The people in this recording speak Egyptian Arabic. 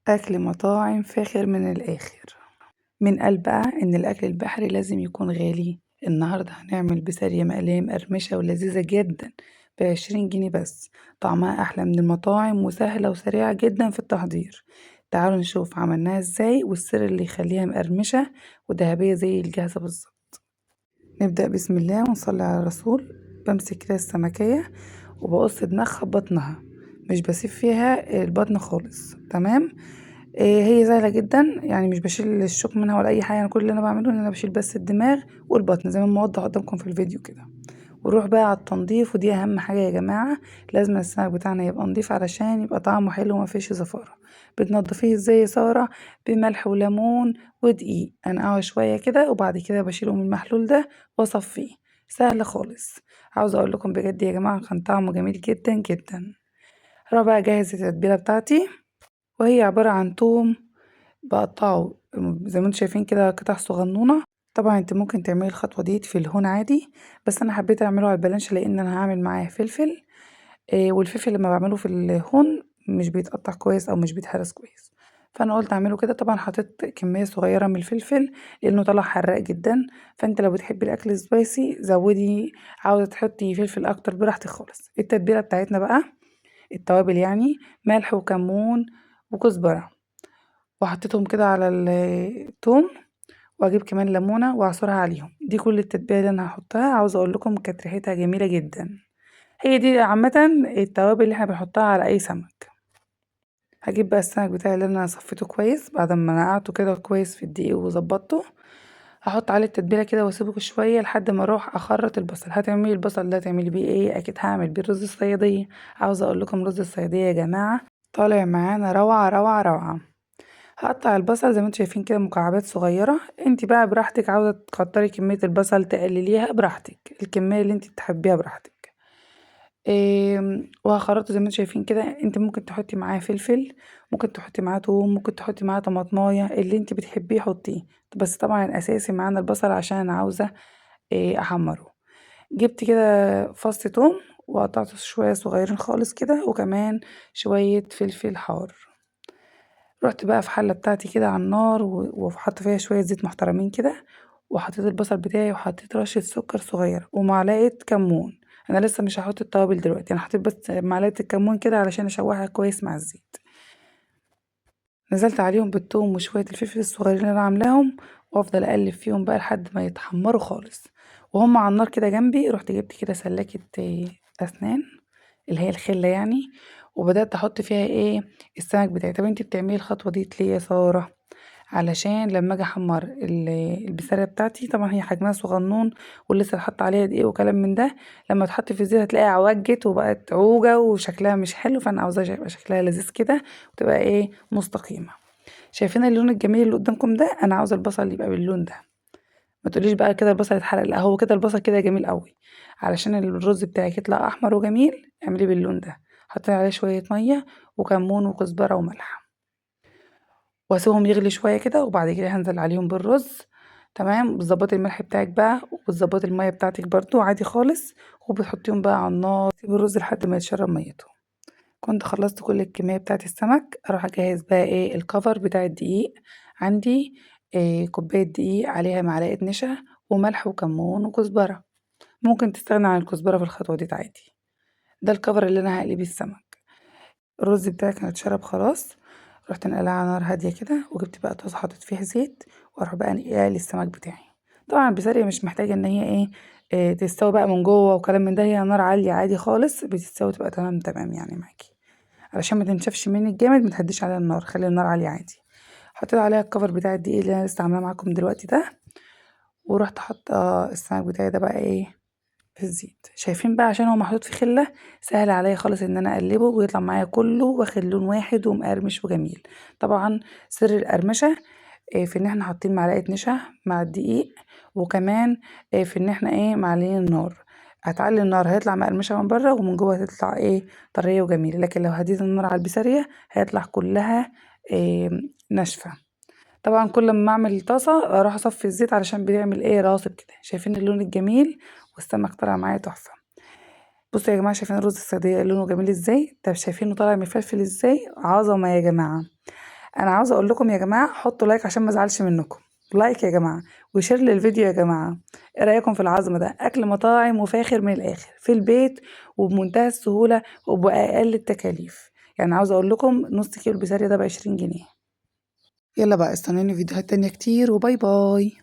أكل مطاعم فاخر من الآخر. من قال بقى إن الأكل البحري لازم يكون غالي؟ النهاردة هنعمل بسارية مقلية مقرمشة ولذيذة جدا ب20 جنيه بس، طعمها أحلى من المطاعم وسهلة وسريعة جدا في التحضير. تعالوا نشوف عملناها ازاي والسر اللي يخليها مقرمشة وذهبية زي الجاهزة بالظبط. نبدأ بسم الله ونصلي على الرسول. بمسك كده السمكية وبقص دماغها ببطنها، مش بسيب فيها البطن خالص، تمام؟ هي سهلة جدا، يعني مش بشيل الشوك منها ولا أي حاجة. أنا كل اللي أنا بعمله إن أنا بشيل بس الدماغ والبطن زي ما موضح قدامكم في الفيديو كده. وروح بقى على التنظيف، ودي أهم حاجة يا جماعة، لازم السمك بتاعنا يبقى نضيف علشان يبقى طعمه حلو وما فيش زفارة. بتنضفيه ازاي يا سارة؟ بملح وليمون ودقيق، انقعه شوية كده وبعد كده بشيله من المحلول ده واصفيه، سهل خالص. عاوزة اقول لكم بجد يا جماعة كان طعمه جميل جدا جدا. هروح بقى اجهز التتبيلة بتاعتي، وهي عبارة عن توم بقطعه زي ما انتم شايفين كده قطع صغنونة. طبعا انت ممكن تعملي الخطوة دي في الهون عادي، بس انا حبيت اعمله على البلانش لان انا هعمل معاه فلفل، والفلفل لما بعمله في الهون مش بيتقطع كويس او مش بيتهرس كويس، فانا قلت اعمله كده. طبعا حطيت كمية صغيرة من الفلفل لانه طلع حراق جدا، فانت لو بتحبي الاكل سبايسي زودي، عاوزة تحطي فلفل اكتر براحتك خالص. التتبيلة بتاعتنا بقى التوابل، يعني ملح وكمون وكزبرة، وحطيتهم كده على التوم، واجيب كمان ليمونة واعصرها عليهم. دي كل التتبيلة اللي انا هحطها. عاوزة اقول لكم كانت ريحتها جميلة جدا. هي دي عامة التوابل اللي احنا بنحطها على اي سمك. هجيب بقى السمك بتاعي اللي انا صفيته كويس بعد ما نقعته كده كويس في الدقيق وظبطته، هحط عليه التتبيله كده واسيبه شويه لحد ما اروح اخرط البصل. هتعملي البصل ده تعملي بيه ايه؟ اكيد هعمل بيه رز الصياديه. عاوزه اقول لكم رز الصياديه يا جماعه طالع معانا روعه روعه روعه. هقطع البصل زي ما انتم شايفين كده مكعبات صغيره، انت بقى براحتك، عاوزه تكتري كميه البصل تقلليها براحتك، الكميه اللي انت تحبيها براحتك. وهخرطه زي ما انتم شايفين كده. انت ممكن تحطي معاه فلفل، ممكن تحطي معاه توم، ممكن تحطي معاه طماطمايه، اللي انت بتحبيه حطيه، بس طبعا الاساسي معانا البصل عشان انا عاوزه احمره. جبت كده فص توم وقطعته شويه صغيرين خالص كده، وكمان شويه فلفل حار. رحت بقى في حله بتاعتي كده على النار وحط فيها شويه زيت محترمين كده، وحطيت البصل بتاعي وحطيت رشه سكر صغيره ومعلقه كمون. انا لسه مش هحط التوابل دلوقتي، انا حطيت بس معلقه الكمون كده علشان اشوحها كويس مع الزيت. نزلت عليهم بالثوم وشويه الفلفل الصغيرين اللي انا عاملاهم، وافضل اقلب فيهم بقى لحد ما يتحمروا خالص. وهم على النار كده جنبي رحت جبت كده سلاكه اسنان اللي هي الخله يعني، وبدات احط فيها السمك بتاعي. طب انتي بتعملي الخطوه دي ليه يا ساره؟ علشان لما اجي احمر البسله بتاعتي، طبعا هي حجمها صغنون ولسه حاطه عليها دقيق وكلام من ده، لما تحط في الزيت هتلاقيها عوجت وبقت عوجه وشكلها مش حلو، فانا عاوزاها يبقى شكلها لذيذ كده وتبقى مستقيمه. شايفين اللون الجميل اللي قدامكم ده؟ انا عاوزه البصل يبقى باللون ده. ما تقوليش بقى كده البصل اتحرق، لا هو كده البصل كده جميل قوي. علشان الرز بتاعك يطلع احمر وجميل اعمليه باللون ده. حطي عليه شويه ميه وكمون وكزبره وملح، واسيبهم يغلي شويه كده، وبعد كده هنزل عليهم بالرز. تمام، بتظبطي الملح بتاعك بقى وبتظبطي الميه بتاعتك برضو عادي خالص، وبتحطيهم بقى على النار. سيبي الرز لحد ما يتشرب ميته. كنت خلصت كل الكميه بتاعت السمك. اروح اجهز بقى الكفر بتاع الدقيق. عندي كوبايه دقيق عليها معلقه نشا وملح وكمون وكزبره، ممكن تستغنى عن الكزبره في الخطوه دي عادي. ده الكفر اللي انا هقلي بيه السمك. الرز بتاعي كان اتشرب خلاص، رحت نقلها على نار هاديه كده، وجبت بقى طاسه حطيت فيها زيت، واروح بقى اقلي السمك بتاعي. طبعا البسارية مش محتاجه ان هي تستوي بقى من جوه وكلام من ده، هي نار عاليه عادي خالص بتستوي تبقى تمام تمام يعني معاكي. علشان ما تنشفش منك جامد ما تهديش عليها النار، خلي النار عاليه عادي. حطيت عليها الكفر بتاع الدقيق اللي انا لسه عاملاه معاكم دلوقتي ده، ورحت حاطه السمك بتاعي ده بقى في الزيت. شايفين بقى عشان هو محطوط في خله سهل عليا خالص ان انا اقلبه ويطلع معايا كله واخد لون واحد ومقرمش وجميل. طبعا سر القرمشه في ان احنا حاطين معلقه نشا مع الدقيق، وكمان في ان احنا معلين النار. هتعلي النار هيطلع مقرمشه من بره ومن جوه هتطلع طريه وجميله، لكن لو هديت النار على البسارية هيطلع كلها ناشفه. طبعا كل ما اعمل طاسه اروح اصفي الزيت علشان بيعمل راسب كده. شايفين اللون الجميل والسمك طالع معايا تحفه. بصوا يا جماعه شايفين الرز الصياديه لونه جميل ازاي؟ طب شايفينه طالع مفلفل ازاي؟ عظمه يا جماعه. انا عاوزه اقول لكم يا جماعة حطوا like عشان ما ازعلش منكم، like يا جماعة و share للفيديو يا جماعة. ايه رايكم في العظمة ده؟ اكل مطاعم وفاخر من الاخر في البيت وبمنتهى السهولة وباقل التكاليف. يعني عاوزه اقول لكم نص كيلو البسارية ده ب20 جنيه. يلا بقى استنوني فيديوهات تانية كتير، و bye bye.